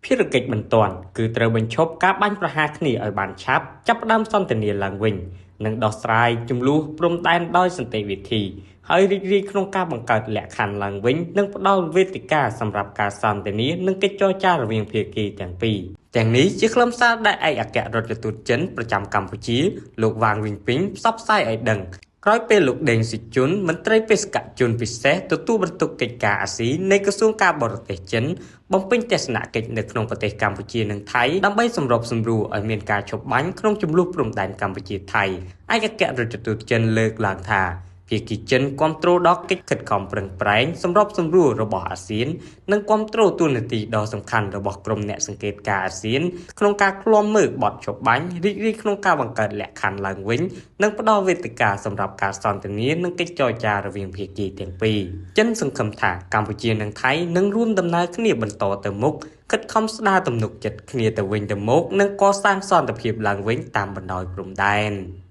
ភារកិច្ចបន្ទាន់គឺត្រូវបញ្ឈប់ការបាញ់ប្រហារគ្នាឲ្យបានឆាប់ ចាប់ផ្ដើមសន្ទនាឡើងវិញ និងដោះស្រាយជម្លោះព្រំដែនដោយសន្តិវិធី ហើយរីករាយក្នុងការបង្កើតលក្ខខណ្ឌឡើងវិញ និងផ្ដល់វេទិកាសម្រាប់ការសន្ទនា និងកិច្ចចរចារវាងភាគីទាំងពីរ។ ទាំងនេះជាខ្លឹមសារដែលឯកអគ្គរដ្ឋទូតចិនប្រចាំកម្ពុជា លោក វ៉ាង វិនពីង ផ្សព្វផ្សាយឲ្យដឹង ក្រោយពេលលោក ដេង ស៊ីជុន មន្ត្រីបេសកជនពិសេសទទួលបន្ទុកកិច្ចការអាស៊ីនៃក្រសួងការបរទេសចិន បំពេញទស្សនកិច្ចនៅក្នុងប្រទេសកម្ពុជានិងថៃ ដើម្បីសម្របសម្រួលឲ្យមានការឈប់បាញ់ក្នុងជម្លោះព្រំដែនកម្ពុជាថៃ។ ឯកអគ្គរដ្ឋទូតចិនលើកឡើងថា ភាគីចិនគាំទ្រដល់កិច្ចខិតខំប្រឹងប្រែងសម្របសម្រួលរបស់អាស៊ាន និងគាំទ្រតួនាទីដ៏សំខាន់របស់ក្រុមអ្នកសង្កេតការណ៍អាស៊ាន ក្នុងការឃ្លាំមើលបទឈប់បាញ់ រីករាយក្នុងការបង្កើតលក្ខខណ្ឌឡើងវិញ និងផ្ដល់វេទិកាសម្រាប់ការសន្ទនានិងកិច្ចចរចារវាងភាគីទាំងពីរ។ ចិនសង្ឃឹមថា កម្ពុជានិងថៃនឹងរួមដំណើរគ្នាបន្តទៅមុខ ខិតខំស្ដារទំនុកចិត្តគ្នាទៅវិញទៅមក និងកសាងសន្តិភាពឡើងវិញតាមបណ្ដោយព្រំដែន។